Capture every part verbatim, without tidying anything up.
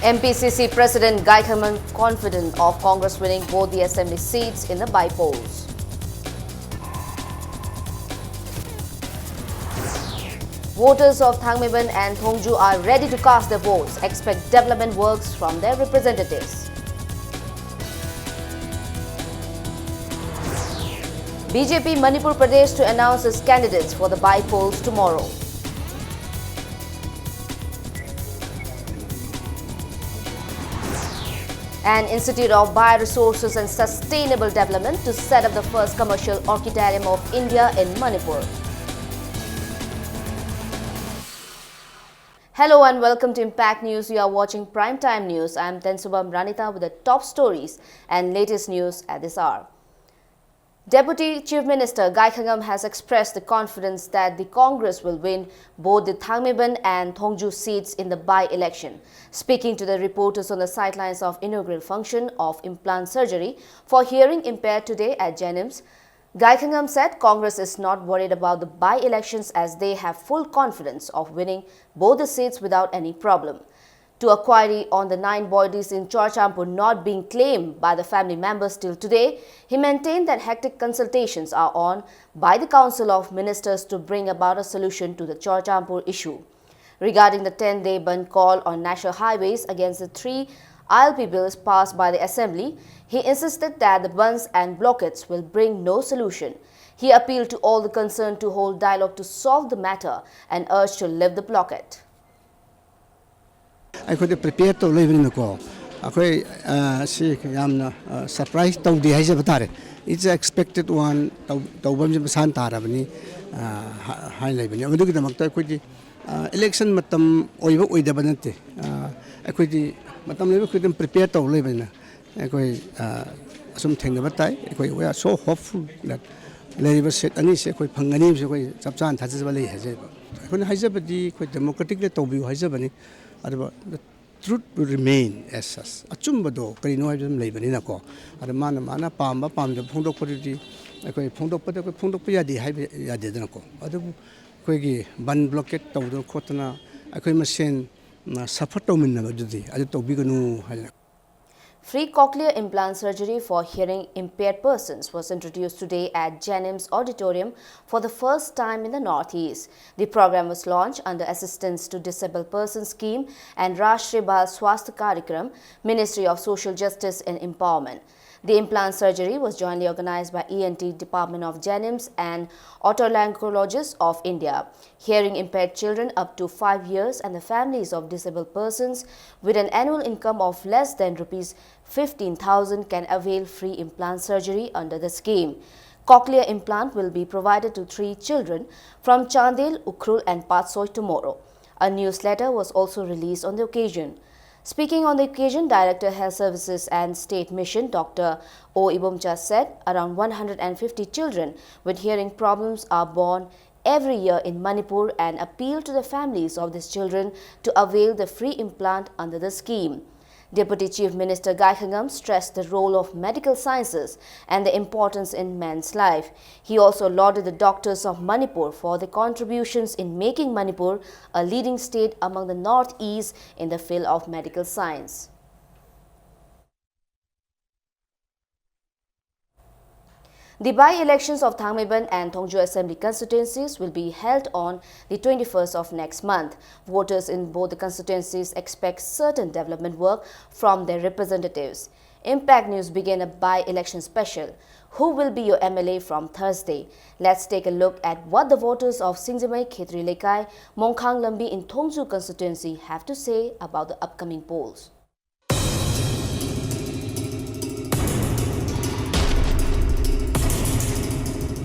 M P C C President Gaikhangam confident of Congress winning both the assembly seats in the by-polls. Voters of Thangmeiban and Thongju are ready to cast their votes. Expect development works from their representatives. B J P Manipur Pradesh to announce its candidates for the by-polls tomorrow. And Institute of Bioresources and Sustainable Development to set up the first commercial orchidarium of India in Manipur. Hello and welcome to Impact News. You are watching Prime Time News. I am Tensubam Ranita with the top stories and latest news at this hour. Deputy Chief Minister Gaikhangam has expressed the confidence that the Congress will win both the Thangmeiban and Thongju seats in the by-election. Speaking to the reporters on the sidelines of inaugural function of implant surgery for hearing impaired today at Jennings, Gaikhangam said Congress is not worried about the by-elections as they have full confidence of winning both the seats without any problem. To a query on the nine bodies in Churachandpur not being claimed by the family members till today, he maintained that hectic consultations are on by the Council of Ministers to bring about a solution to the Churachandpur issue. Regarding the ten-day bandh call on national highways against the three I L P bills passed by the Assembly, he insisted that the bandhs and blockades will bring no solution. He appealed to all the concerned to hold dialogue to solve the matter and urged to lift the blockade. ꯑꯩꯈꯣꯏꯗꯤ prepare ꯇꯧ ꯂꯩꯕꯅꯤꯅꯀꯣ, ꯑꯩꯈꯣꯏ ꯁꯤ ꯌꯥꯝꯅ surprise ꯇꯧꯗꯦ ꯍꯥꯏꯖꯕ ꯇꯥꯔꯦ꯫ It's expected one, ꯇꯧꯐꯝꯁꯦ ꯃꯁꯥꯅ ꯇꯥꯔꯕꯅꯤ ꯍꯥꯏꯅ ꯂꯩꯕꯅꯤ꯫ ꯃꯗꯨꯒꯤꯗꯃꯛꯇ ꯑꯩꯈꯣꯏꯗꯤ ꯏꯂꯦꯛꯁꯟ ꯃꯇꯝ ꯑꯣꯏꯕ ꯑꯣꯏꯗꯕ ꯅꯠꯇꯦ꯫ ꯑꯩꯈꯣꯏꯗꯤ ꯃꯇꯝ ꯂꯩꯕ ꯑꯩꯈꯣꯏ ꯑꯗꯨꯝ ꯄ꯭ꯔꯤꯄꯦꯌꯔ ꯇꯧ ꯂꯩꯕꯅꯤꯅ ꯑꯩꯈꯣꯏ ꯑꯁꯨꯝ ꯊꯦꯡꯅꯕ ꯇꯥꯏ꯫ ꯑꯩꯈꯣꯏ we are so hopeful that ꯂꯩꯔꯤꯕ ꯁꯤꯠ ꯑꯅꯤꯁꯦ ꯑꯩꯈꯣꯏ ꯐꯪꯒꯅꯤ ꯍꯥꯏꯕꯁꯦ ꯑꯩꯈꯣꯏ ꯆꯞ ꯆꯥꯅ ꯊꯥꯖꯖꯕ ꯂꯩ ꯍꯥꯏꯖꯩꯕ꯫ ꯑꯩꯈꯣꯏꯅ ꯍꯥꯏꯖꯕꯗꯤ ꯑꯩꯈꯣꯏ ꯗꯦꯃꯣꯀ꯭ꯔꯦꯇꯤꯛꯂꯤ ꯇꯧꯕꯤꯌꯨ ꯍꯥꯏꯖꯕꯅꯤ꯫ ꯑꯗꯨꯒ the truth will remain as such, ꯑꯆꯨꯝꯕꯗꯣ ꯀꯔꯤꯅꯣ ꯍꯥꯏꯕꯗꯨ ꯑꯗꯨꯝ ꯂꯩꯕꯅꯤꯅꯀꯣ꯫ ꯑꯗ ꯃꯥꯅ ꯃꯥꯅ ꯄꯥꯝꯕ ꯄꯥꯝꯗꯕ ꯐꯣꯡꯗꯣꯛꯄꯗꯨꯗꯤ ꯑꯩꯈꯣꯏ ꯐꯣꯡꯗꯣꯛꯄꯗ ꯑꯩꯈꯣꯏ ꯐꯣꯡꯗꯣꯛꯄ ꯌꯥꯗꯦ ꯍꯥꯏꯕ ꯌꯥꯗꯦꯗꯅꯀꯣ꯫ ꯑꯗꯨꯕꯨ ꯑꯩꯈꯣꯏꯒꯤ ꯕꯟ ꯕ꯭ꯂꯣꯀꯦꯠ ꯇꯧꯗꯅ ꯈꯣꯠꯇꯅ ꯑꯩꯈꯣꯏ ꯃꯁꯦꯟ ꯁꯐꯔ ꯇꯧꯃꯤꯟꯅꯕꯗꯨꯗꯤ ꯑꯗꯨ ꯇꯧꯕꯤꯒꯅꯨ ꯍꯥꯏꯅ꯫ Free cochlear implant surgery for hearing impaired persons was introduced today at JNIMS Auditorium for the first time in the Northeast. The program was launched under Assistance to Disabled Persons Scheme and Rashtriya Bal Swasthya Karyagram, Ministry of Social Justice and Empowerment. The implant surgery was jointly organized by E N T Department of JNIMS and Otolaryngologists of India. Hearing impaired children up to five years and the families of disabled persons with an annual income of less than rupees fifteen thousand can avail free implant surgery under the scheme. Cochlear implant will be provided to three children from Chandel, Ukhrul and Patsoi tomorrow. A newsletter was also released on the occasion. Speaking on the occasion, Director Health Services and State Mission, Doctor O Ibomcha said around one hundred fifty children with hearing problems are born every year in Manipur and appeal to the families of these children to avail the free implant under the scheme. Deputy Chief Minister Gai Khangam stressed the role of medical sciences and the importance in men's life. He also lauded the doctors of Manipur for their contributions in making Manipur a leading state among the Northeast in the field of medical science. The by-elections of Thangmeiban and Thongju Assembly constituencies will be held on the twenty-first of next month. Voters in both the constituencies expect certain development work from their representatives. Impact News began a by-election special. Who will be your M L A from Thursday? Let's take a look at what the voters of Singjamei Khetri Leikai, Mongkhang Lambi in Thongju constituency have to say about the upcoming polls.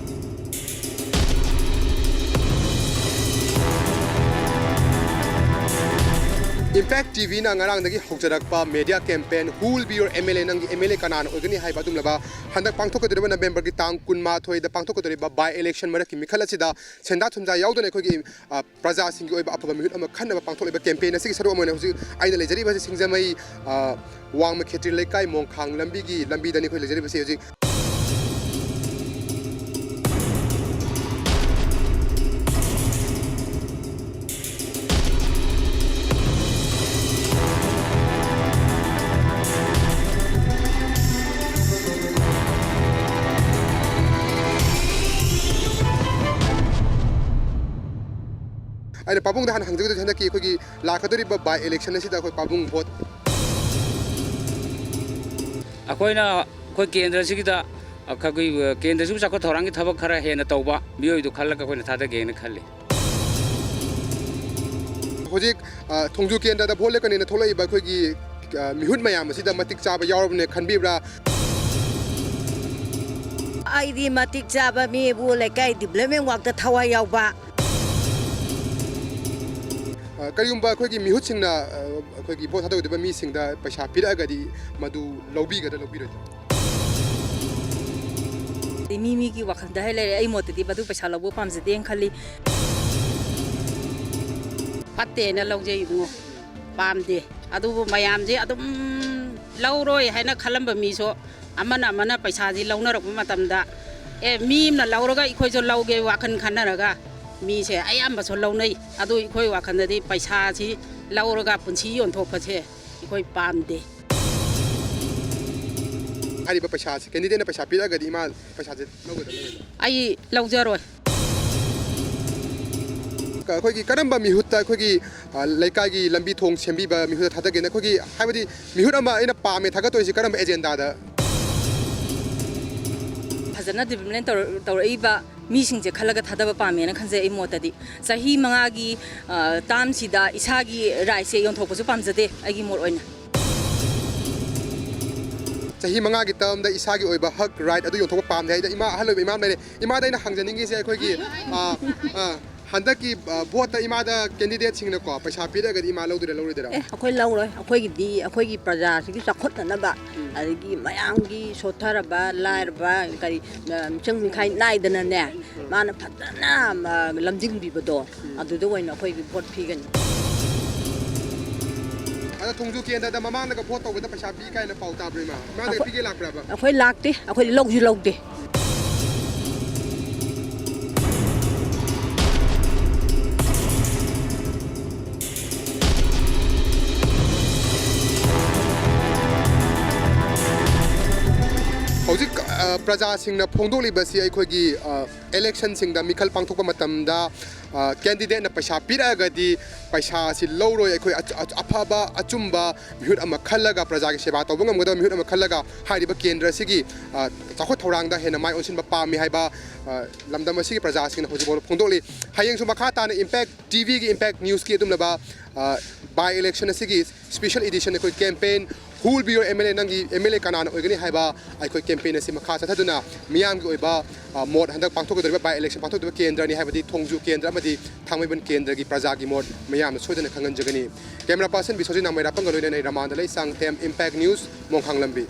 Impact T V ꯅ ꯉꯔꯥꯡꯗꯒꯤ ꯍꯧꯖꯔꯛꯄ media campaign Who will be your M L A, ꯅꯪꯒꯤ M L A ꯀꯅꯥꯅ ꯑꯣꯏꯒꯅꯤ ꯍꯥꯏꯕ ꯑꯗꯨꯒꯨꯝꯂꯕ ꯍꯟꯗꯛ ꯄꯥꯡꯊꯣꯛꯀꯗꯧꯔꯤꯕ November ꯒꯤ ꯇꯥꯡ ꯀꯨꯟꯃꯥꯊꯣꯏꯗ ꯄꯥꯡꯊꯣꯛꯀꯗꯧꯔꯤꯕ by election ꯃꯔꯛꯀꯤ ꯃꯤꯈꯜ ꯑꯁꯤꯗ ꯁꯦꯟꯖꯥ ꯊꯨꯝꯖꯥ ꯌꯥꯎꯗꯅ ꯑꯩꯈꯣꯏꯒꯤ, ꯑ, ꯄ꯭ꯔꯖꯥꯁꯤꯡꯒꯤ ꯑꯣꯏꯕ ꯑꯐꯕ ꯃꯤꯍꯨꯠ ꯑꯃ ꯈꯟꯅꯕ ꯄꯥꯡꯊꯣꯛꯂꯤꯕ campaign ꯑꯁꯤꯒꯤ ꯁꯔꯨꯛ ꯑꯃ ꯑꯣꯏꯅ ꯍꯧꯖꯤꯛ ꯑꯩꯅ ꯂꯩꯖꯔꯤꯕ ꯑꯁꯤ ꯁꯤꯡꯖꯃꯩ, ꯑ, ꯋꯥꯡꯃ ꯈꯦꯇ꯭ꯔꯤ ꯂꯩꯀꯥꯏ ꯃꯣꯡꯈꯥꯡ ꯂꯝꯕꯤꯒꯤ ꯂꯝꯕꯤꯗꯅꯤ ꯑꯩꯈꯣꯏ ꯂꯩꯖꯔꯤꯕꯁꯤ ꯍꯧꯖꯤꯛ꯫ ꯑꯩꯅ ꯄꯥꯕꯨꯡꯗ ꯍꯥꯟꯅ ꯍꯪꯖꯒꯗꯣꯏꯁꯦ, ꯍꯟꯗꯛꯀꯤ ꯑꯩꯈꯣꯏꯒꯤ ꯂꯥꯛꯀꯗꯧꯔꯤꯕ by election ꯑꯁꯤꯗ ꯑꯩꯈꯣꯏ ꯄꯥꯕꯨꯡ vote ꯑꯩꯈꯣꯏꯅ ꯑꯩꯈꯣꯏ ꯀꯦꯟꯗ꯭ꯔꯁꯤꯒꯤꯗ, ꯑꯩꯈꯣꯏꯒꯤ ꯀꯦꯟꯗ꯭ꯔꯁꯤꯕꯨ ꯆꯥꯎꯈꯠ ꯊꯧꯔꯥꯡꯒꯤ ꯊꯕꯛ ꯈꯔ ꯍꯦꯟꯅ ꯇꯧꯕ ꯃꯤꯑꯣꯏꯗꯨ ꯈꯜꯂꯒ ꯑꯩꯈꯣꯏꯅ ꯊꯥꯗꯒꯦꯅ ꯈꯜꯂꯤ꯫ ꯍꯧꯖꯤꯛ, ꯑ, ꯊꯣꯡꯖꯨ ꯀꯦꯟꯗ꯭ꯔꯗ vote ꯂꯦꯞꯀꯅꯦꯅ ꯊꯣꯛꯂꯛꯏꯕ ꯑꯩꯈꯣꯏꯒꯤ, ꯑ, ꯃꯤꯍꯨꯠ ꯃꯌꯥꯝ ꯑꯁꯤꯗ ꯃꯇꯤꯛ ꯆꯥꯕ ꯌꯥꯎꯔꯕꯅꯦ ꯈꯟꯕꯤꯕ꯭ꯔꯥ? ꯑꯩꯗꯤ ꯃꯇꯤꯛ ꯆꯥꯕ ꯃꯤꯕꯨ ꯂꯩꯀꯥꯏ development workꯇ ꯊꯋꯥꯏ ꯌꯥꯎꯕ꯫ ꯑ, ꯀꯔꯤꯒꯨꯝꯕ ꯑꯩꯈꯣꯏꯒꯤ ꯃꯤꯍꯨꯠꯁꯤꯡꯅ, ꯑ, ꯑꯩꯈꯣꯏꯒꯤ vote ꯊꯥꯗꯒꯗꯧꯔꯤꯕ ꯃꯤꯁꯤꯡꯗ ꯄꯩꯁꯥ ꯄꯤꯔꯛꯑꯒꯗꯤ ꯃꯗꯨ ꯂꯧꯕꯤꯒꯗ꯭ꯔꯥ ꯂꯧꯕꯤꯔꯣꯏꯗ꯭ꯔꯥ? ꯑꯗꯩ ꯃꯤ ꯃꯤꯒꯤ ꯋꯥꯈꯜꯗ ꯍꯥꯏ ꯂꯩꯔꯦ꯫ ꯑꯩ ꯃꯣꯠꯇꯗꯤ ꯃꯗꯨ ꯄꯩꯁꯥ ꯂꯧꯕ ꯄꯥꯝꯖꯗꯦꯅ ꯈꯜꯂꯤ꯫ ꯐꯠꯇꯦꯅ ꯂꯧꯖꯩ ꯏꯕꯨꯡꯉꯣ, ꯄꯥꯝꯗꯦ꯫ ꯑꯗꯨꯕꯨ ꯃꯌꯥꯝꯁꯦ ꯑꯗꯨꯝ ꯂꯧꯔꯣꯏ ꯍꯥꯏꯅ ꯈꯜꯂꯝꯕ ꯃꯤꯁꯨ ꯑꯃꯅ ꯑꯃꯅ ꯄꯩꯁꯥꯁꯤ ꯂꯧꯅꯔꯛꯄ ꯃꯇꯝꯗ, "ꯑꯦ, ꯃꯤ ꯑꯃꯅ ꯂꯧꯔꯒ ꯑꯩꯈꯣꯏꯁꯨ ꯂꯧꯒꯦ" ꯋꯥꯈꯜ ꯈꯟꯅꯔꯒ ꯃꯤꯁꯦ ꯑꯌꯥꯝꯕꯁꯨ ꯂꯧꯅꯩ꯫ ꯑꯗꯨ ꯑꯩꯈꯣꯏ ꯋꯥꯈꯜꯗꯗꯤ ꯄꯩꯁꯥꯁꯤ ꯂꯧꯔꯒ ꯄꯨꯟꯁꯤ ꯌꯣꯟꯊꯣꯛꯄꯁꯦ ꯑꯩꯈꯣꯏ ꯄꯥꯝꯗꯦ꯫ ꯍꯥꯏꯔꯤꯕ ꯄꯩꯁꯥꯁꯦ, candidateꯅ ꯄꯩꯁꯥ ꯄꯤꯔꯛꯑꯒꯗꯤ ꯏꯃꯥ ꯄꯩꯁꯥꯁꯦ ꯂꯧꯒꯗ꯭ꯔꯥ ꯂꯧꯔꯣꯏꯗ꯭ꯔꯥ? ꯑꯩ ꯂꯧꯖꯔꯣꯏ꯫ ꯑꯩꯈꯣꯏꯒꯤ ꯀꯔꯝꯕ ꯃꯤꯍꯨꯠꯇ ꯑꯩꯈꯣꯏꯒꯤ, ꯑ, ꯂꯩꯀꯥꯏꯒꯤ ꯂꯝꯕꯤ ꯊꯣꯡ ꯁꯦꯝꯕꯤꯕ ꯃꯤꯍꯨꯠꯇ ꯊꯥꯗꯒꯦꯅ ꯑꯩꯈꯣꯏꯒꯤ, ꯍꯥꯏꯕꯗꯤ ꯃꯤꯍꯨꯠ ꯑꯃ ꯑꯩꯅ ꯄꯥꯝꯃꯦ ꯊꯥꯒꯠꯇꯣꯏꯁꯤ ꯀꯔꯝꯕ agendaꯗ? ꯐꯖꯅ development ꯇꯧꯔ-, ꯇꯧꯔꯛꯏꯕ ꯃꯤꯁꯤꯡꯁꯦ ꯈꯜꯂꯒ ꯊꯥꯗꯕ ꯄꯥꯝꯃꯦꯅ ꯈꯟꯖꯩ ꯑꯩ ꯃꯣꯠꯇꯗꯤ꯫ ꯆꯍꯤ ꯃꯉꯥꯒꯤ, ꯑ, termꯁꯤꯗ ꯏꯁꯥꯒꯤ rightꯁꯦ ꯌꯣꯟꯊꯣꯛꯄꯁꯨ ꯄꯥꯝꯖꯗꯦ ꯑꯩꯒꯤ ꯃꯣꯠ ꯑꯣꯏꯅ꯫ ꯆꯍꯤ ꯃꯉꯥꯒꯤ termꯗ ꯏꯁꯥꯒꯤ ꯑꯣꯏꯕ ꯍꯛ, right ꯑꯗꯨ ꯌꯣꯟꯊꯣꯛꯄ ꯄꯥꯝꯗꯦ ꯍꯥꯏꯗ ꯏꯃꯥ, ꯑꯍꯜ ꯑꯣꯏꯕ ꯏꯃꯥ ꯑꯃ ꯂꯩꯔꯦ꯫ ꯏꯃꯥꯗ ꯑꯩꯅ ꯍꯪꯖꯅꯤꯡꯉꯤꯁꯦ ꯑꯩꯈꯣꯏꯒꯤ, ꯑ, ꯑ, ꯍꯟꯗꯛꯀꯤ, ꯑ, voteꯇ ꯏꯃꯥꯗ candidateꯁꯤꯡꯅꯀꯣ ꯄꯩꯁꯥ ꯄꯤꯔꯒꯗꯤ ꯏꯃꯥ ꯂꯧꯗꯣꯏꯔꯥ ꯂꯧꯔꯣꯏꯗꯣꯏꯔꯥ? ꯑꯦ, ꯑꯩꯈꯣꯏ ꯂꯧꯔꯣꯏ꯫ ꯑꯩꯈꯣꯏꯒꯤꯗꯤ ꯑꯩꯈꯣꯏꯒꯤ ꯄ꯭ꯔꯖꯥꯁꯤꯒꯤ ꯆꯥꯎꯈꯠꯅꯅꯕ, ꯎꯝ꯫ ꯑꯗꯒꯤ ꯃꯌꯥꯝꯒꯤ ꯁꯣꯠꯊꯔꯕ, ꯂꯥꯏꯔꯕ, ꯀꯔꯤ, ꯑ, ꯃꯤꯆꯪ ꯃꯤꯈꯥꯏ ꯅꯥꯏꯗꯅꯅꯦ, ꯎꯝ꯫ ꯃꯥꯅ ꯐꯖꯅ, ꯑ, ꯂꯝꯖꯤꯡꯕꯤꯕꯗꯣ, ꯎꯝ꯫ ꯑꯗꯨꯗ ꯑꯣꯏꯅ ꯑꯩꯈꯣꯏꯒꯤ vote ꯄꯤꯒꯅꯤ꯫ ꯑꯗ ꯊꯣꯡꯖꯨ ꯀꯦꯟꯗ꯭ꯔꯗ ꯃꯃꯥꯡꯗꯒ vote ꯇꯧꯕꯗ ꯄꯩꯁꯥ ꯄꯤ ꯀꯥꯏꯅ ꯄꯥꯎ ꯇꯥꯕ꯭ꯔꯣ ꯏꯃꯥ? ꯃꯃꯥꯡꯗꯒ ꯑꯩꯈꯣꯏ ꯄꯤꯒꯦ ꯂꯥꯛꯄ꯭ꯔꯕ? ꯑꯩꯈꯣꯏ ꯂꯥꯛꯇꯦ, ꯑꯩꯈꯣꯏꯗꯤ ꯂꯧꯁꯨ ꯂꯧꯗꯦ꯫ ꯍꯧꯖꯤꯛ, ꯑ, ꯄ꯭ꯔꯖꯥꯁꯤꯡꯅ ꯐꯣꯡꯗꯣꯛꯂꯤꯕꯁꯤ ꯑꯩꯈꯣꯏꯒꯤ, ꯑ, ꯏꯂꯦꯛꯁꯟꯁꯤꯡꯗ ꯃꯤꯈꯜ ꯄꯥꯡꯊꯣꯛꯄ ꯃꯇꯝꯗ, ꯑ, ꯀꯦꯟꯗꯤꯗꯦꯠꯅ ꯄꯩꯁꯥ ꯄꯤꯔꯛꯑꯒꯗꯤ ꯄꯩꯁꯥ ꯑꯁꯤ ꯂꯧꯔꯣꯏ, ꯑꯩꯈꯣꯏ ꯑꯆ-, ꯑꯆ-, ꯑꯐꯕ ꯑꯆꯨꯝꯕ ꯃꯤꯍꯨꯠ ꯑꯃ ꯈꯜꯂꯒ, ꯄ꯭ꯔꯖꯥꯒꯤ ꯁꯦꯕꯥ ꯇꯧꯕ ꯉꯝꯒꯗꯕ ꯃꯤꯍꯨꯠ ꯑꯃ ꯈꯜꯂꯒ ꯍꯥꯏꯔꯤꯕ ꯀꯦꯟꯗ꯭ꯔ ꯑꯁꯤꯒꯤ, ꯑ, ꯆꯥꯎꯈꯠ ꯊꯧꯔꯥꯡꯗ ꯍꯦꯟꯅ ꯃꯥꯏ ꯑꯣꯟꯁꯤꯟꯕ ꯄꯥꯝꯃꯤ ꯍꯥꯏꯕ, ꯑ, ꯂꯝꯗꯝ ꯑꯁꯤꯒꯤ ꯄ꯭ꯔꯖꯥꯁꯤꯡꯅ ꯍꯧꯖꯤꯛꯐꯥꯎꯕ ꯐꯣꯡꯗꯣꯛꯂꯤ꯫ ꯍꯌꯦꯡꯁꯨ ꯃꯈꯥ ꯇꯥꯅ ꯏꯝꯄꯦꯛ ꯇꯤꯚꯤꯒꯤ, ꯏꯝꯄꯦꯛ ꯅ꯭ꯌꯨꯁꯀꯤ ꯑꯗꯨꯒꯨꯝꯂꯕ, ꯑ, ꯕꯥꯏ ꯏꯂꯦꯛꯁꯟ ꯑꯁꯤꯒꯤ ꯁ꯭ꯄꯦꯁꯦꯜ ꯏꯗꯤꯁꯟ ꯑꯩꯈꯣꯏ campaign "Who will be your M L A?", ꯅꯪꯒꯤ ꯑꯦꯝ ꯑꯦꯜ ꯑꯦ ꯀꯅꯥꯅ ꯑꯣꯏꯒꯅꯤ ꯍꯥꯏꯕ ꯑꯩꯈꯣꯏ ꯀꯦꯝꯄꯦꯟ ꯑꯁꯤ ꯃꯈꯥ ꯆꯠꯊꯗꯨꯅ ꯃꯤꯌꯥꯝꯒꯤ ꯑꯣꯏꯕ, ꯑ, ꯃꯣꯠ ꯍꯟꯗꯛ ꯄꯥꯡꯊꯣꯛꯀꯗꯧꯔꯤꯕ ꯕꯥꯏ ꯏꯂꯦꯛꯁꯟ ꯄꯥꯡꯊꯣꯛꯀꯗꯧꯔꯤꯕ ꯀꯦꯟꯗ꯭ꯔꯅꯤ ꯍꯥꯏꯕꯗꯤ ꯊꯣꯡꯖꯨ ꯀꯦꯟꯗ꯭ꯔ ꯑꯃꯗꯤ ꯊꯥꯡꯃꯩꯕꯟ ꯀꯦꯟꯗ꯭ꯔꯒꯤ ꯄ꯭ꯔꯖꯥꯒꯤ ꯃꯣꯠ ꯃꯌꯥꯝꯅ ꯁꯣꯏꯗꯅ ꯈꯪꯍꯟꯖꯒꯅꯤ꯫ ꯀꯦꯃꯦꯔꯥ ꯄꯥꯔꯁꯟ ꯕꯤꯁ꯭ꯋꯖꯤꯠ ꯅꯥꯃꯩꯔꯥꯄꯝꯒ ꯂꯣꯏꯅꯅ ꯑꯩ ꯔꯃꯥꯟꯗ ꯂꯩꯁꯥꯡꯊꯦꯝ, ꯏꯝꯄꯦꯛ ꯅ꯭ꯌꯨꯁ, ꯃꯣꯡꯈꯥꯡ ꯂꯝꯕꯤ꯫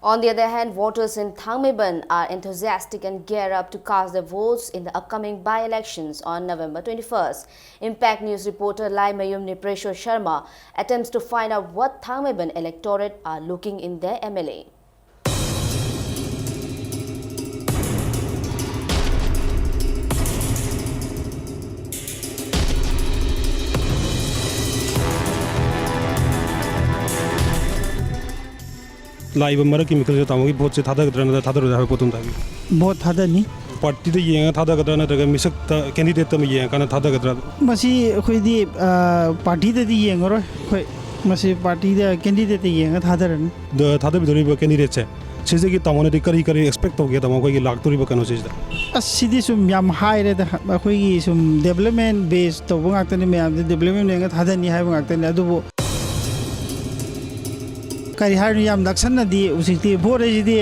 On the other hand, voters in Thangmeiban are enthusiastic and gear up to cast their votes in the upcoming by-elections on November twenty-first. Impact News reporter Laimayum Nipresho Sharma attempts to find out what Thangmeiban electorate are looking in their M L A. ꯂꯥꯛꯏꯕ ꯃꯔꯛꯀꯤ ꯃꯤꯈꯜꯁꯤꯗ ꯇꯥꯃꯣꯒꯤ ꯚꯣꯠꯁꯦ ꯊꯥꯗꯒꯗ꯭ꯔꯥ ꯅꯠꯇ꯭ꯔꯒ ꯊꯥꯗꯔꯣꯏꯗ꯭ꯔꯥ ꯍꯥꯏꯕ ꯄꯣꯠꯇꯣ ꯑꯝꯇ ꯍꯥꯏꯕꯤꯌꯨ꯫ Vote ꯊꯥꯗꯅꯤ꯫ ꯄꯥꯔꯇꯤꯗ ꯌꯦꯡꯉꯒ ꯊꯥꯗꯒꯗ꯭ꯔꯥ ꯅꯠꯇ꯭ꯔꯒ ꯃꯤꯁꯛꯇ, ꯀꯦꯟꯗꯤꯗꯦꯠꯇ ꯑꯃ ꯌꯦꯡꯉꯀꯥꯟꯗ ꯊꯥꯗꯒꯗ꯭ꯔꯥ? ꯃꯁꯤ ꯑꯩꯈꯣꯏꯗꯤ, ꯑ, ꯄꯥꯔꯇꯤꯗꯗꯤ ꯌꯦꯡꯉꯔꯣꯏ꯫ ꯑꯩꯈꯣꯏ ꯃꯁꯤ ꯄꯥꯔꯇꯤꯗ, ꯀꯦꯟꯗꯤꯗꯦꯠꯇ ꯌꯦꯡꯉ ꯊꯥꯗꯔꯅꯤ꯫ ꯗ-, ꯊꯥꯗꯕꯤꯗꯧꯔꯤꯕ ꯀꯦꯟꯗꯤꯗꯦꯠꯁꯦ ꯁꯤꯗꯒꯤ ꯇꯥꯃꯣꯅꯗꯤ ꯀꯔꯤ ꯀꯔꯤ ꯑꯦꯛꯁꯄꯦꯛ ꯇꯧꯒꯦ, ꯇꯥꯃꯣ, ꯑꯩꯈꯣꯏꯒꯤ ꯂꯥꯛꯇꯧꯔꯤꯕ ꯀꯩꯅꯣꯁꯤꯗ? ꯑꯁ, ꯁꯤꯗꯤ ꯁꯨꯝ ꯌꯥꯝ ꯍꯥꯏꯔꯦꯗ꯫ ꯑꯩꯈꯣꯏꯒꯤ ꯁꯨꯝ ꯗꯦꯕꯂꯞꯃꯦꯟ ꯕꯦꯁ ꯇꯧꯕ ꯉꯥꯛꯇꯅꯤ, ꯃꯌꯥꯝꯁꯦ ꯗꯦꯕꯂꯞꯃꯦꯟ ꯌꯦꯡꯉ ꯊꯥꯗꯅꯤ ꯍꯥꯏꯕ ꯉꯥꯛꯇꯅꯤ꯫ ꯑꯗꯨꯕꯨ ꯀꯔꯤ ꯍꯥꯏꯔꯨꯅꯤ, ꯌꯥꯝ ꯅꯛꯁꯟꯅꯗꯤ ꯍꯧꯖꯤꯛꯇꯤ ꯚꯣꯠ ꯍꯥꯏꯁꯤꯗꯤ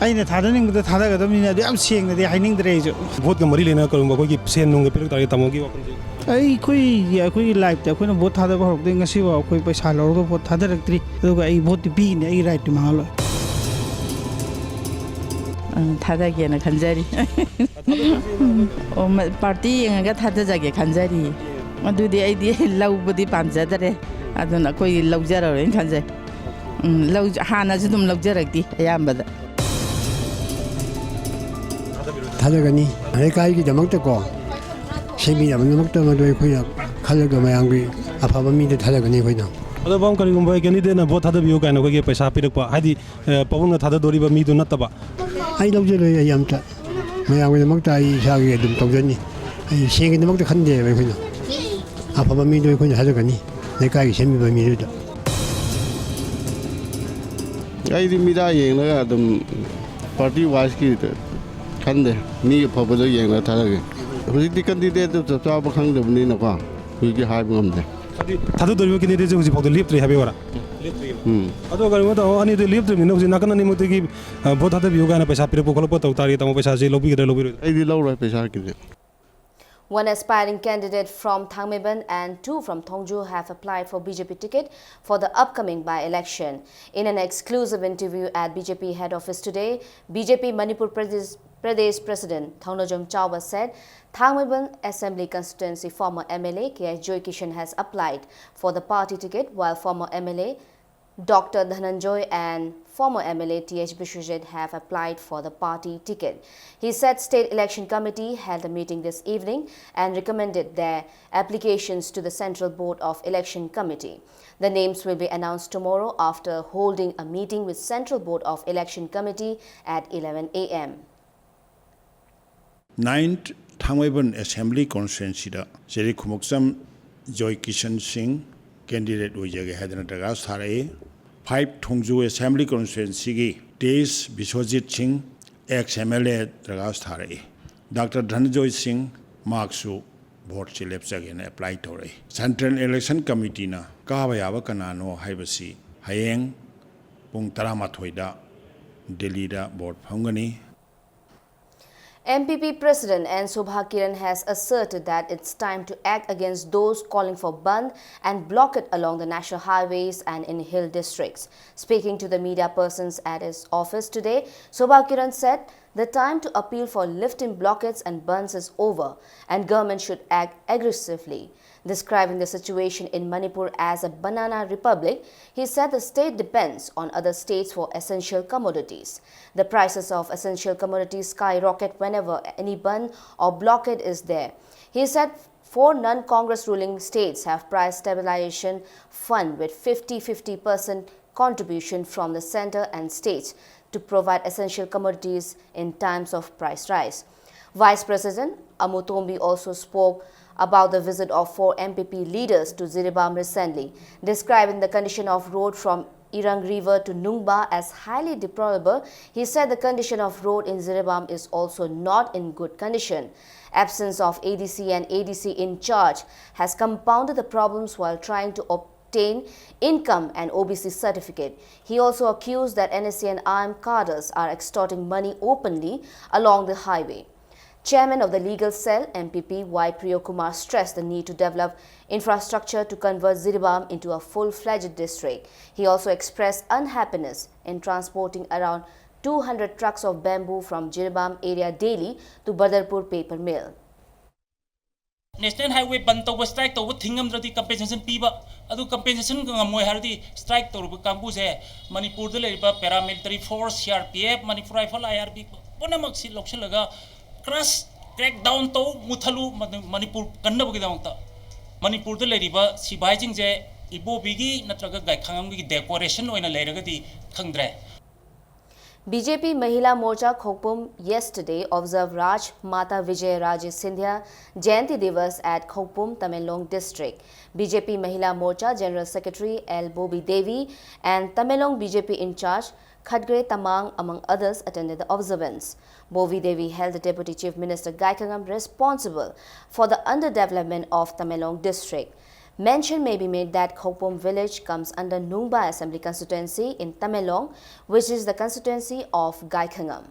ꯑꯩꯅ ꯊꯥꯗꯅꯤꯡꯕꯗ ꯊꯥꯗꯒꯗꯕꯅꯤꯅ ꯑꯗꯨ ꯌꯥꯝ ꯁꯦꯡꯅꯗꯤ ꯍꯥꯏꯅꯤꯡꯗ꯭ꯔꯦ ꯑꯩꯁꯨ꯫ ꯚꯣꯠꯀ ꯃꯔꯤ ꯂꯩꯅꯅ ꯀꯔꯤꯒꯨꯝꯕ ꯑꯩꯈꯣꯏꯒꯤ ꯁꯦꯟ ꯅꯨꯡꯒ ꯄꯤꯔꯛ ꯇꯥꯔꯗꯤ ꯇꯥꯃꯣꯒꯤ ꯋꯥꯈꯜꯁꯦ? ꯑꯩꯈꯣꯏꯒꯤ, ꯑꯩꯈꯣꯏꯒꯤ ꯂꯥꯏꯐꯇ ꯑꯩꯈꯣꯏꯅ ꯚꯣꯠ ꯊꯥꯗꯕ ꯍꯧꯔꯛꯄꯗꯒꯤ ꯉꯁꯤꯐꯥꯎ ꯑꯩꯈꯣꯏ ꯄꯩꯁꯥ ꯂꯧꯔꯒ ꯚꯣꯠ ꯊꯥꯗꯔꯛꯇ꯭ꯔꯤ꯫ ꯑꯗꯨꯒ ꯑꯩ ꯚꯣꯠꯇꯤ ꯄꯤꯒꯅꯤ, ꯑꯩꯒꯤ ꯔꯥꯏꯠꯇꯤ ꯃꯥꯡꯍꯜꯂꯣꯏ꯫ ꯑ, ꯊꯥꯗꯒꯦꯅ ꯈꯟꯖꯔꯤ꯫ ꯑꯣ, ꯃ-, ꯄꯥꯔꯇꯤ ꯌꯦꯡꯉꯒ ꯊꯥꯗꯖꯒꯦ ꯈꯟꯖꯔꯤ꯫ ꯑꯗꯨꯗꯤ ꯑꯩꯗꯤ ꯂꯧꯕꯗꯤ ꯄꯥꯝꯖꯗꯔꯦ꯫ ꯑꯗꯨꯅ ꯑꯩꯈꯣꯏ ꯂꯧꯖꯔꯔꯣꯏꯅ ꯈꯟꯖꯩ꯫ ꯎꯝ, ꯂꯧ-, ꯍꯥꯟꯅꯁꯨ ꯑꯗꯨꯝ ꯂꯧꯖꯔꯛꯇꯦ ꯑꯌꯥꯝꯕꯗ꯫ ꯊꯥꯗꯒꯅꯤ꯫ ꯂꯩꯀꯥꯏꯒꯤꯗꯃꯛꯇꯀꯣ ꯁꯦꯝꯕꯤꯅꯕꯒꯤꯗꯃꯛꯇ ꯃꯗꯨ ꯑꯩꯈꯣꯏꯅ ꯈꯜꯂꯒ ꯃꯌꯥꯝꯒꯤ ꯑꯐꯕ ꯃꯤꯗ ꯊꯥꯗꯒꯅꯤ ꯑꯩꯈꯣꯏꯅ꯫ ꯑꯗꯣ ꯕꯥꯝ, ꯀꯔꯤꯒꯨꯝꯕ ꯀꯦꯟꯗꯤꯗꯦꯠꯅ ꯚꯣꯠ ꯊꯥꯗꯕꯤꯌꯨ ꯀꯥꯏꯅ ꯑꯩꯈꯣꯏꯒꯤ ꯄꯩꯁꯥ ꯄꯤꯔꯛꯄ, ꯍꯥꯏꯗꯤ, ꯑ, ꯄꯥꯕꯨꯡꯅ ꯊꯥꯗꯗꯣꯔꯤꯕ ꯃꯤꯗꯨ ꯅꯠꯇꯕ? ꯑꯩ ꯂꯧꯖꯔꯣꯏ, ꯑꯩ ꯑꯝꯇ꯫ ꯃꯌꯥꯝꯒꯤꯗꯃꯛꯇ ꯑꯩ ꯏꯁꯥꯒꯤ ꯑꯗꯨꯝ ꯇꯧꯖꯅꯤ꯫ ꯑꯩ ꯁꯦꯟꯒꯤꯗꯃꯛꯇ ꯈꯟꯗꯦꯕ ꯑꯩꯈꯣꯏꯅ꯫ ꯑꯐꯕ ꯃꯤꯗꯣ ꯑꯩꯈꯣꯏꯅ ꯊꯥꯖꯒꯅꯤ, ꯂꯩꯀꯥꯏꯒꯤ ꯁꯦꯝꯕꯤꯕ ꯃꯤꯗꯨꯗ꯫ ꯑꯩꯗꯤ ꯃꯤꯗꯥ ꯌꯦꯡꯂꯒ ꯑꯗꯨꯝ ꯄꯥꯔꯇꯤ ꯋꯥꯏꯁꯀꯤ ꯈꯟꯗꯦ, ꯃꯤ ꯑꯐꯕꯗꯣ ꯌꯦꯡꯂꯒ ꯊꯥꯖꯒꯦ꯫ ꯍꯧꯖꯤꯛꯇꯤ ꯀꯦꯟꯗꯤꯗꯦꯠꯇꯨ ꯆꯞ ꯆꯥꯕ ꯈꯪꯗꯕꯅꯤꯅꯀꯣ, ꯍꯧꯖꯤꯛꯇꯤ ꯍꯥꯏꯕ ꯉꯝꯗꯦ꯫ ꯍꯥꯏꯗꯤ ꯊꯥꯗꯗꯣꯔꯤꯕ ꯀꯦꯟꯗꯤꯗꯦꯠꯁꯦ ꯍꯧꯖꯤꯛ ꯐꯥꯎꯗ ꯂꯦꯞꯇ꯭ꯔꯤ ꯍꯥꯏꯕ ꯑꯣꯏꯔꯥ? ꯎꯝ꯫ ꯑꯗꯣ ꯀꯔꯤꯒꯨꯝꯕ ꯇꯧ, ꯑꯅꯤꯗꯨ ꯂꯦꯞꯇ꯭ꯔꯤꯕꯅꯤꯅ ꯍꯧꯖꯤꯛ ꯅꯥꯀꯟ ꯑꯅꯤꯃꯛꯇꯒꯤ, ꯑ, ꯚꯣꯠ ꯊꯥꯗꯕꯤꯌꯨ ꯀꯥꯏꯅ ꯄꯩꯁꯥ ꯄꯤꯔꯛꯄ ꯈꯣꯠꯂꯛꯄ ꯇꯧ ꯇꯥꯔꯗꯤ ꯇꯥꯃꯣ ꯄꯩꯁꯥꯁꯤ ꯂꯧꯕꯤꯒꯗ꯭ꯔꯥ ꯂꯧꯕꯤꯔꯣꯏꯗ꯭ꯔꯥ? ꯑꯩꯗꯤ ꯂꯧꯔꯣꯏ ꯄꯩꯁꯥꯒꯤꯗꯤ꯫ One aspiring candidate from Thangmeiban and two from Thongju have applied for B J P ticket for the upcoming by-election. In an exclusive interview at B J P head office today, B J P Manipur Pradesh, Pradesh President Thongnoujam Chaoba said Thangmeiban Assembly Constituency former M L A K I Joy Kishan has applied for the party ticket, while former M L A Doctor Dhananjoy and former M L A T H Biswajit have applied for the party ticket. He said State Election Committee held a meeting this evening and recommended their applications to the Central Board of Election Committee. The names will be announced tomorrow after holding a meeting with Central Board of Election Committee at eleven A M. Ninth Thangmeiban Assembly Constituencyꯗ ꯖꯦꯔꯤ ꯈꯨꯃꯨꯛꯆꯝ Joy Kishan Singh candidate ꯑꯣꯏꯖꯒꯦ ꯍꯥꯏꯗꯅ ꯗꯔꯈꯥꯁ ꯊꯥꯔꯛꯏ꯫ Five ꯊꯣꯡꯖꯨ Assembly Constituencyꯒꯤ ꯇꯦꯖ Biswajit ꯁꯤꯡ, ex M L A, ꯗꯔꯈꯥꯁ ꯊꯥꯔꯛꯏ꯫ Doctor Dhananjoy Singh, ꯃꯍꯥꯛꯁꯨ ꯚꯣꯠꯁꯤ ꯂꯦꯞꯆꯒꯦꯅ apply ꯇꯧꯔꯛꯏ꯫ Central Election Committeeꯅ ꯀꯥꯕ ꯌꯥꯕ ꯀꯅꯥꯅꯣ ꯍꯥꯏꯕꯁꯤ ꯍꯌꯦꯡ ꯄꯨꯡ ꯇꯔꯥꯃꯥꯊꯣꯏꯗ ꯗꯤꯜꯂꯤꯗ vote ꯐꯝꯒꯅꯤ꯫ M P P President N Sobha Kiran has asserted that it's time to act against those calling for bandh and blockade along the national highways and in hill districts. Speaking to the media persons at his office today, Sobha Kiran said the time to appeal for lifting blockades and bandhs is over and government should act aggressively. Describing the situation in Manipur as a banana republic, he said the state depends on other states for essential commodities. The prices of essential commodities skyrocket whenever any bandh or blockade is there. He said Four non-Congress ruling states have price stabilization fund with fifty fifty percent contribution from the center and states to provide essential commodities in times of price rise. Vice President Amu Tombi also spoke about the visit of four M P P leaders to Jiribam recently, describing the condition of road from Irang River to Nungba as highly deplorable. He said the condition of road in Jiribam is also not in good condition. Absence of A D C and A D C in charge has compounded the problems while trying to obtain income and O B C certificate. He also accused that N S C and I M cadres are extorting money openly along the highway. Chairman of the legal cell, M P P Y Priyokumar, stressed the need to develop infrastructure to convert Jiribam into a full-fledged district. He also expressed unhappiness in transporting around two hundred trucks of bamboo from Jiribam area daily to Badarpur paper mill. National Highway ꯕꯟ ꯇꯧꯕ, strike ꯇꯧꯕ ꯊꯤꯡꯉꯝꯗ꯭ꯔꯗꯤ compensation ꯄꯤꯕ, ꯑꯗꯨ compensation ꯉꯝꯃꯣꯏ ꯍꯥꯏꯔꯗꯤ strike ꯇꯧꯔꯤꯕ ꯀꯥꯡꯕꯨꯁꯦ ꯃꯅꯤꯄꯨꯔꯗ ꯂꯩꯔꯤꯕ paramilitary force, C R P F, Manipur Rifle, I R B ꯄꯨꯝꯅꯃꯛꯁꯤ ꯂꯧꯁꯤꯜꯂꯒ crush, crack down ꯇꯧ, ꯃꯨꯊꯠꯂꯨ, ꯃꯅꯤꯄꯨꯔ ꯀꯟꯅꯕꯒꯤꯗꯃꯛꯇ꯫ ꯃꯅꯤꯄꯨꯔꯗ ꯂꯩꯔꯤꯕ ꯁꯤꯐꯥꯏꯁꯤꯡꯁꯦ ꯏꯕꯣꯕꯤꯒꯤ ꯅꯠꯇ꯭ꯔꯒ ꯒꯥꯏꯈꯥꯉꯝꯒꯤ decoration ꯑꯣꯏꯅ ꯂꯩꯔꯒꯗꯤ ꯈꯪꯗ꯭ꯔꯦ꯫ B J P Mahila Morcha Khokpum yesterday observed Raj Mata Vijay Raje Scindia Jayanti Divas at Khokpum, Tamenglong district. B J P Mahila Morcha General Secretary L Bobi Devi and Tamenglong B J P in-charge Khadgre Tamang, among others, attended the observance. Bobi Devi held the Deputy Chief Minister Gaikhangam responsible for the underdevelopment of Tamenglong district. Mention may be made that Khokpum village comes under Nungba Assembly Constituency in Tamenglong, which is the constituency of Gaikhangam.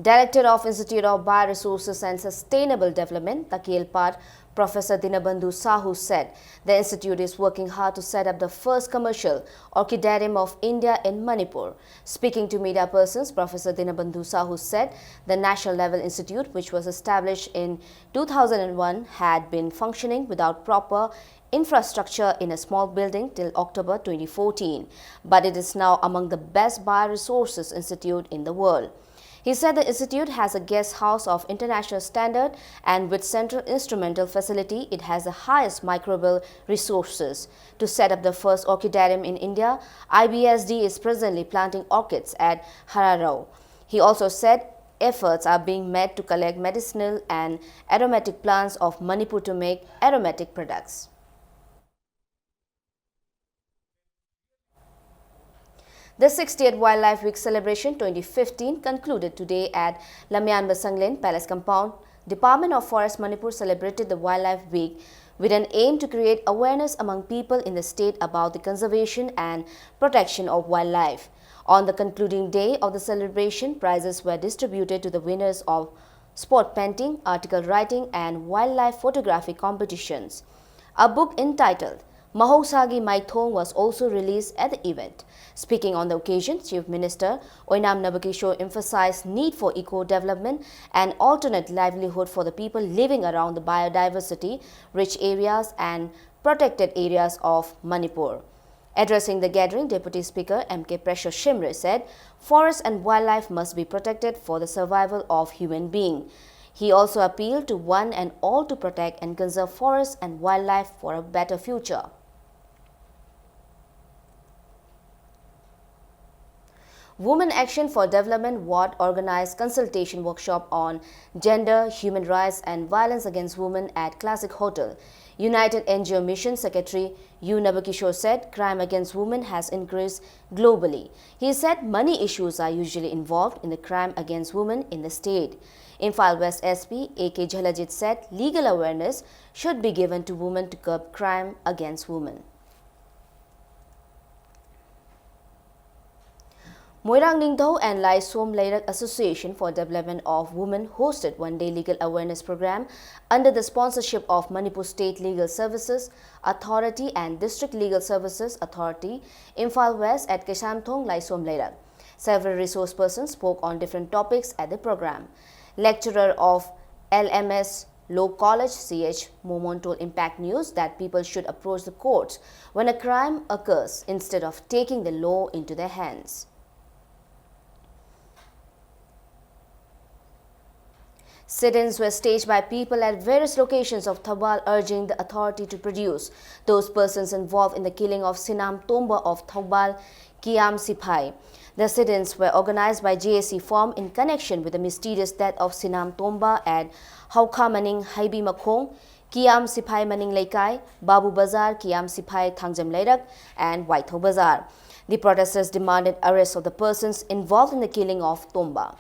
Director of Institute of Bioresources and Sustainable Development, Takelpat, Professor Dinabandhu Sahu said the institute is working hard to set up the first commercial orchidarium of India in Manipur. Speaking to media persons, Professor Dinabandhu Sahu said the national level institute, which was established in two thousand one, had been functioning without proper infrastructure in a small building till October twenty fourteen, but it is now among the best bioresources institute in the world. He said the institute has a guest house of international standard, and with central instrumental facility, it has the highest microbial resources. To set up the first orchidarium in India, I B S D is presently planting orchids at Hararau. He also said efforts are being made to collect medicinal and aromatic plants of Manipur to make aromatic products. The sixtieth Wildlife Week celebration twenty fifteen concluded today at Lamyanba Sanglen Palace compound. Department of Forest Manipur celebrated the Wildlife Week with an aim to create awareness among people in the state about the conservation and protection of wildlife. On the concluding day of the celebration, prizes were distributed to the winners of sport painting, article writing, and wildlife photography competitions. A book entitled Mahousagi Maithong was also released at the event. Speaking on the occasion, Chief Minister Oinam Nabakishore emphasized need for eco-development and alternate livelihood for the people living around the biodiversity rich areas and protected areas of Manipur. Addressing the gathering, Deputy Speaker M K Pressure Shimre said, "Forest and wildlife must be protected for the survival of human being." He also appealed to one and all to protect and conserve forests and wildlife for a better future. Women Action for Development Ward organized consultation workshop on gender, human rights, and violence against women at Classic Hotel. United N G O Mission Secretary U Nabakishore said crime against women has increased globally. He said money issues are usually involved in the crime against women in the state. Imphal West S P A K Jhalajit said legal awareness should be given to women to curb crime against women. Moirang Ningthou and Laisom Leirak Association for Development of Women hosted one-day legal awareness program under the sponsorship of Manipur State Legal Services Authority and District Legal Services Authority, Imphal West at Kaisamthong, Laisom Leirak. Several resource persons spoke on different topics at the program. Lecturer of L M S Law College, C H Momon told Impact News that people should approach the courts when a crime occurs instead of taking the law into their hands. Sit-ins were staged by people at various locations of Thoubal, urging the authority to produce those persons involved in the killing of Sinam Tomba of Thoubal Kiam Sipai. The sit-ins were organized by J A C form in connection with the mysterious death of Sinam Tomba at Haukha Maning Haibi Makhong, Kiam Sipai Maning Leikai, Babu Bazar, Kiam Sipai Thangjam Leirak, and Waithou Bazar. The protesters demanded arrest of the persons involved in the killing of Tomba.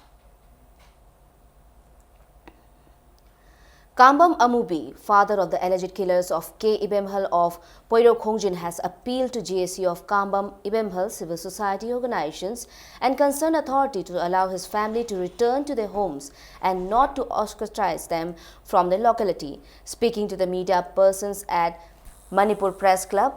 Kambam Amubi, father of the alleged killers of K Ibemhal of Poiro Khongjin, has appealed to J A C of Kambam Ibemhal civil society organizations and concerned authority to allow his family to return to their homes and not to ostracize them from the locality. Speaking to the media persons at Manipur Press Club,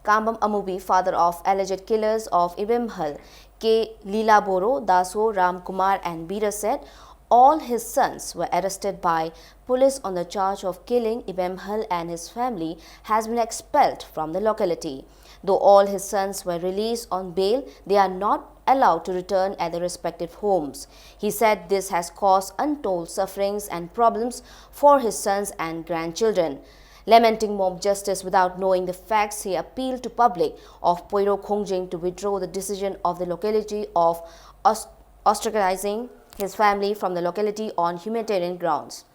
Kambam Amubi, father of alleged killers of Ibemhal, K Lila Boro, Daso Ram Kumar and Bira, said all his sons were arrested by police on the charge of killing Ibemhal and his family has been expelled from the locality. Though all his sons were released on bail, they are not allowed to return at their respective homes. He said this has caused untold sufferings and problems for his sons and grandchildren. Lamenting mob justice without knowing the facts, he appealed to public of Poiro Khongjin to withdraw the decision of the locality of os-, ostracizing his family from the locality on humanitarian grounds.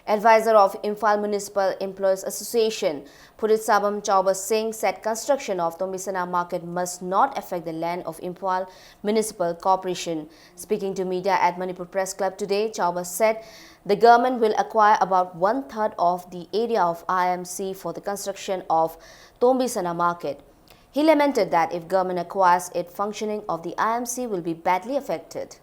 Advisor of Imphal Municipal Employees Association, Puritsabam Chauba Singh, said construction of Tombisana market must not affect the land of Imphal Municipal Corporation. Speaking to media at Manipur Press Club today, Chauba said the government will acquire about one-third of the area of I M C for the construction of Tombisana market. He lamented that if government acquires it, functioning of the I M C will be badly affected.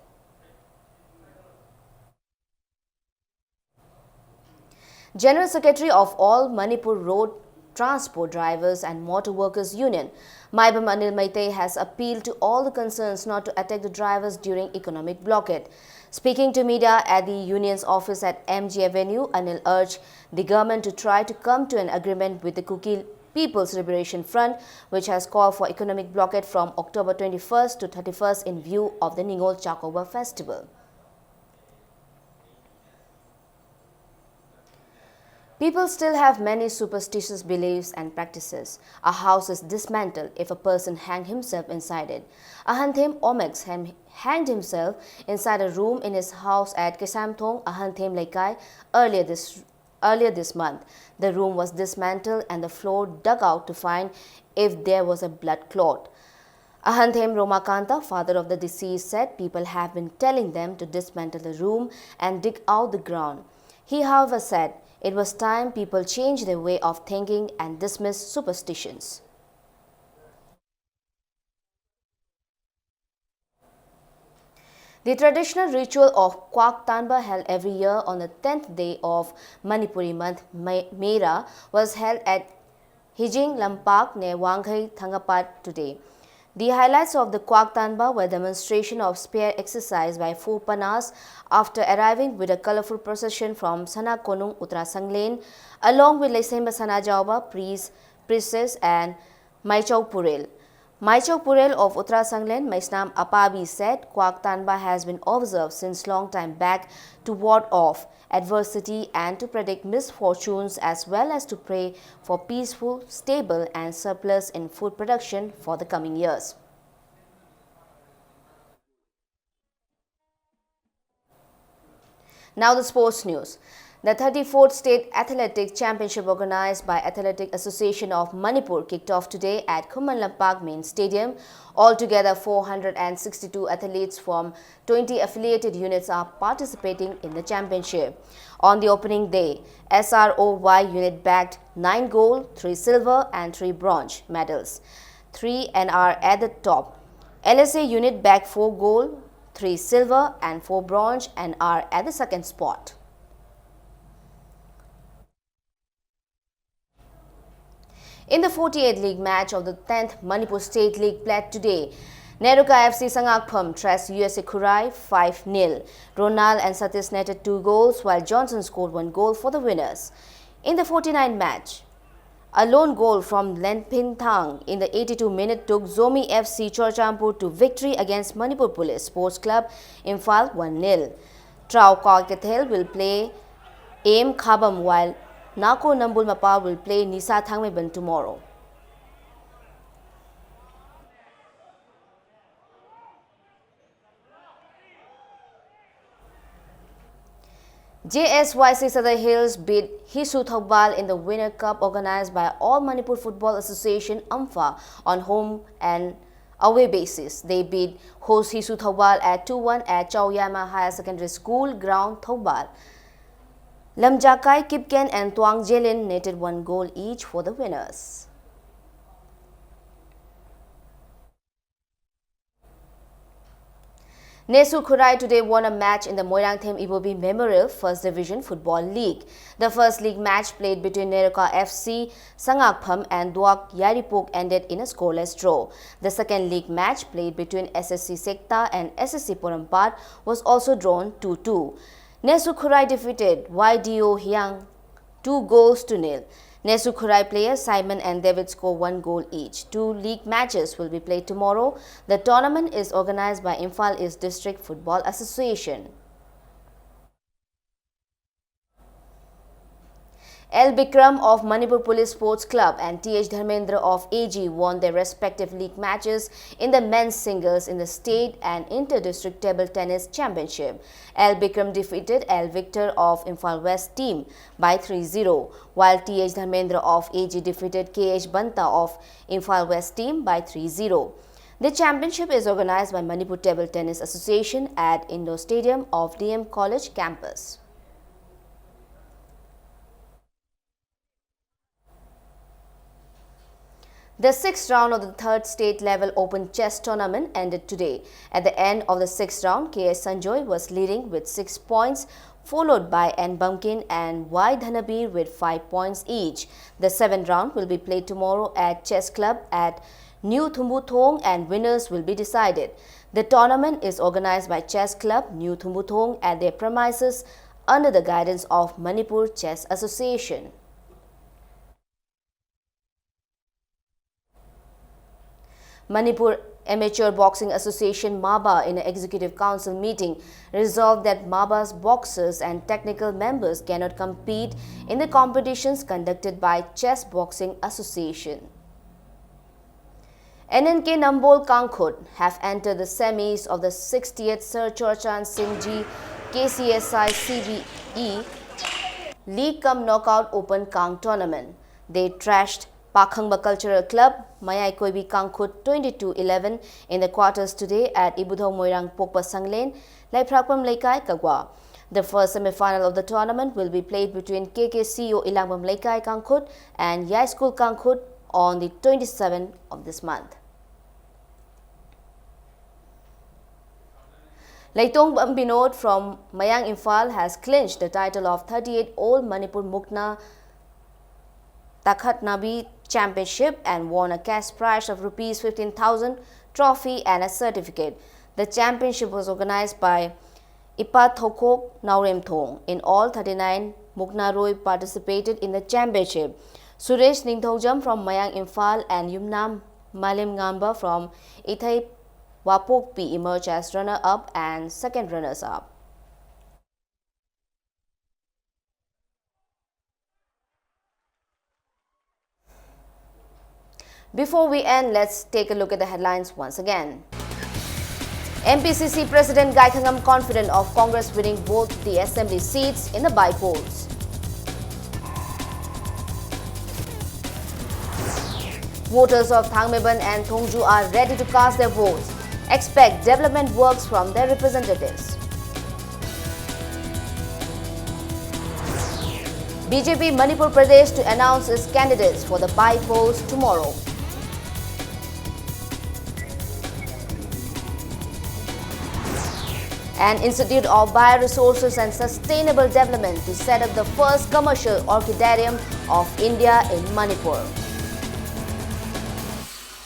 General Secretary of All Manipur Road Transport Drivers and Motor Workers Union. Maibam Anil Meitei has appealed to all the concerns not to attack the drivers during economic blockade. Speaking to media at the union's office at M G Avenue, Anil urged the government to try to come to an agreement with the Kuki People's Liberation Front, which has called for economic blockade from October twenty-first to thirty-first in view of the Ningol Chakouba festival. People still have many superstitious beliefs and practices. A house is dismantled if a person hang himself inside it. Ahanthem Omex ham- hanged himself inside a room in his house at Kesamthong, Ahanthem Leikai, earlier this, earlier this month. The room was dismantled and the floor dug out to find if there was a blood clot. Ahanthem Romakanta, father of the deceased, said people have been telling them to dismantle the room and dig out the ground. He, however, said it was time people change their way of thinking and dismiss superstitions. The traditional ritual of Kwak Tanba, held every year on the tenth day of Manipuri month, May- Mera, was held at Hijing Lampak near Wanghei Thangapat today. The highlights of the Kwak Tanba were demonstration of spear exercise by four panas after arriving with a colorful procession from Sana Konung Uttara Sanglen, along with Leisemba Sana Jaoba, priests, priestess, and Maichau Purel. Maichau Purel of Uttara Sanglen, Maisnam Apabi, said Kwak Tanba has been observed since long time back to ward off adversity and to predict misfortunes, as well as to pray for peaceful, stable, and surplus in food production for the coming years. Now the sports news. The thirty-fourth State Athletic Championship, organized by Athletic Association of Manipur, kicked off today at Khuman Lampak Main Stadium. Altogether, four hundred and sixty-two athletes from twenty affiliated units are participating in the championship. On the opening day, S R O Y unit bagged nine gold, three silver, and three bronze medals. Three and are at the top. L S A unit bagged four gold, three silver, and four bronze, and are at the second spot. In the forty-eighth league match of the tenth Manipur State League played today, Neroka F C Sangakpham thrashed U S A Khurai five nil. Ronald and Satish netted two goals, while Johnson scored one goal for the winners. In the forty-ninth match, a lone goal from Lenpin Thang in the eighty-two minute took Zomi F C Churachandpur to victory against Manipur Police Sports Club, Imphal one nil. Trao Kar Kethel will play Aim Khabam, while Nako Nambul Mapal will play Nisa Thangmeiban tomorrow. J S Y C Sadar Hills beat Hisu Thoubal in the Winner Cup organized by All Manipur Football Association, AMFA, on home and away basis. They beat host Hisu Thoubal at two one at Chaoyama Higher Secondary School ground, Thoubal. Lamjakai Kipgen and Tuang Jelin netted one goal each for the winners. Nesu Khurai today won a match in the Moirangthem Ibobi Memorial First Division Football League. The first league match played between Neroka F C Sangakpham and Duak Yaripok ended in a scoreless draw. The second league match played between S S C Sekta and S S C Porompat was also drawn two two. Nesu Khurai defeated Y D O Hiang two goals to nil. Nesu Khurai players Simon and David score one goal each. Two league matches will be played tomorrow. The tournament is organized by Imphal East District Football Association. L Bikram of Manipur Police Sports Club and T H Dharmendra of A G won their respective league matches in the men's singles in the state and inter-district table tennis championship. L Bikram defeated L Victor of Imphal West team by three zero, while T H Dharmendra of A G defeated K H Banta of Imphal West team by three zero. The championship is organized by Manipur Table Tennis Association at Indoor Stadium of D M College campus. The sixth round of the third state level open chess tournament ended today. At the end of the sixth round, K S Sanjoy was leading with six points, followed by N Bamkin and Y Dhanabir with five points each. The seventh round will be played tomorrow at Chess Club at New Thumbuthong, and winners will be decided. The tournament is organized by Chess Club New Thumbuthong at their premises under the guidance of Manipur Chess Association. Manipur Amateur Boxing Association, MABA, in an executive council meeting, resolved that MABA's boxers and technical members cannot compete in the competitions conducted by Chess Boxing Association. N N K Nambol Kangkhut have entered the semis of the sixtieth Sir Churachan Singh Ji K C S I C B E League cum Knockout Open Kang Tournament. They trashed Pakhangba Cultural Club, Mayai Koibi Kangkhut twenty-two eleven in the quarters today at Ibudhau Moirang Pokpa Sanglen, Laiprakpam Leikai, Kagwa. The first semi-final of the tournament will be played between K K C O Ilangbam Leikai Kangkhut and Yai School Kangkhut on the twenty-seventh of this month. Leitongbam Binod from Mayang Imphal has clinched the title of thirty-eight All Manipur Mukna Takhatnabi Championship and won a cash prize of rupees fifteen thousand, trophy and a certificate. The championship was organized by Ipa Thokok Naoremthong. In all, thirty-nine Muknaroi participated in the championship. Suresh Ningthoujam from Mayang Imphal and Yumnam Malim Ngamba from Ithai Wapokpi emerged as runner-up and second runners-up. Before we end, let's take a look at the headlines once again. M P C C President Gaithangam confident of Congress winning both the assembly seats in the by-polls. Voters of Thangmeiban and Thongju are ready to cast their votes. Expect development works from their representatives. B J P Manipur Pradesh to announce its candidates for the by-polls tomorrow. and Institute of Bioresources and Sustainable Development to set up the first commercial orchidarium of India in Manipur.